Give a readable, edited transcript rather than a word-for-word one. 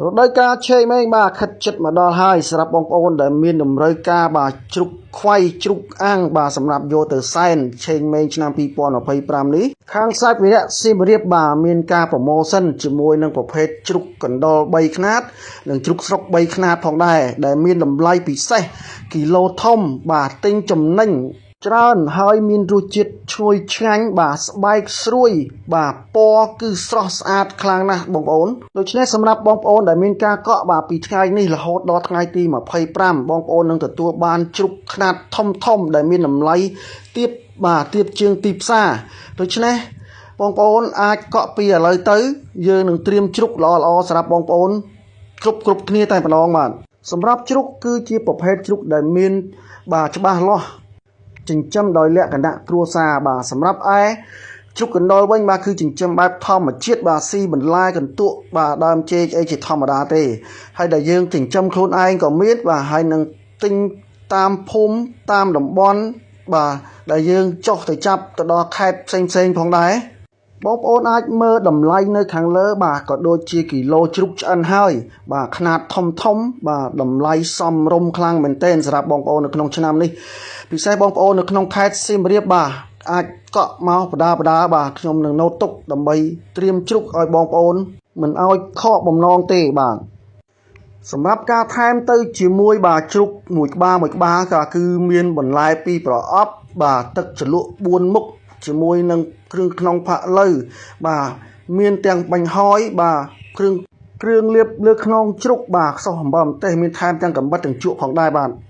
រដូវកាលឆេងមេងបាទខិតចិត្តមកដល់ហើយសម្រាប់បងប្អូនដែលមានតម្រូវការបាទជ្រូកខ្វៃជ្រូកអាំងបាទសម្រាប់យកទៅសែនឆេងមេងឆ្នាំ2025នេះខាងសាច់វិរៈសៀមរាបបាទមានការ promotion ជាមួយនឹងប្រភេទជ្រូកកណ្ដុរ3ខ្នាតនិងជ្រូកស្រុក3ខ្នាតផងដែរដែលមានតម្លៃពិសេសគីឡូធំបាទទិញចំណេញច្រើនហើយមានរសជាតិឈ្ងុយឆ្ងាញ់បាទស្បែកស្រួយបាទពណ៌គឺស្រស់ស្អាតខ្លាំងណាស់បងប្អូនដូច្នេះសម្រាប់បងប្អូនដែលមានការកក់បាទពីថ្ងៃនេះរហូតដល់ថ្ងៃទី25បងប្អូននឹងទទួលបានជ្រូកខ្នាតធំធំដែលមានតម្លៃទាបបាទទាបជាងទីផ្សារដូច្នេះបងប្អូនអាចកក់ពីឥឡូវទៅយើងនឹងត្រៀមជ្រូកល្អៗសម្រាប់បងប្អូនគ្រប់គ្រប់គ្នាតែម្ដងបាទសម្រាប់ជ្រូកគឺជាប្រភេទជ្រូកដែលមានបាទច្បាស់លាស់ ចិញ្ចឹមដោយលក្ខណៈគ្រួសារបាទសម្រាប់ឯជ្រូកកណ្ដុរវិញបាទគឺចិញ្ចឹមបែបធម្មជាតិបាទស៊ីបន្លែកន្ទក់បាទដើមចេកអីជាធម្មតាទេហើយដែលយើងចិញ្ចឹមខ្លួនឯងក៏មានបាទហើយនឹងទិញតាមភូមិតាមតំបន់បាទដែលយើងចុះទៅចាប់ទៅដល់ខេត្តផ្សេងផ្សេងៗផងដែរបងប្អូនអាចមើលតម្លៃនៅខាងលើបាទក៏ដូចជាគីឡូជ្រូកឆ្អិនហើយបាទខ្នាតធំធំបាទតម្លៃសមរម្យខ្លាំងមែនទែនសម្រាប់បងប្អូននៅក្នុងឆ្នាំនេះពិសេសបងប្អូននៅក្នុងខេត្តសៀមរាបបាទអាចកក់មកបដាបដាបាទខ្ញុំនឹងណូតទុកដើម្បីត្រៀមជ្រូកឲ្យបងប្អូនមិនឲ្យខកបំណងទេបាទសម្រាប់ការថែមទៅជាមួយបាទជ្រូកមួយក្បាលមួយក្បាលក៏គឺមានបន្លែពីរប្រអប់បាទទឹកជ្រលក់4មុខជាមួយនឹងគ្រឿងក្នុងផាក់ឡូវបាទមានទាំងបាញ់ហយបាទគ្រឿងគ្រឿងលាបលើខ្នងជ្រូកបាទខ្សោះអំបិលម្ទេសមានថែមទាំងកំបិតទាំងជក់ផងដែរបាទ។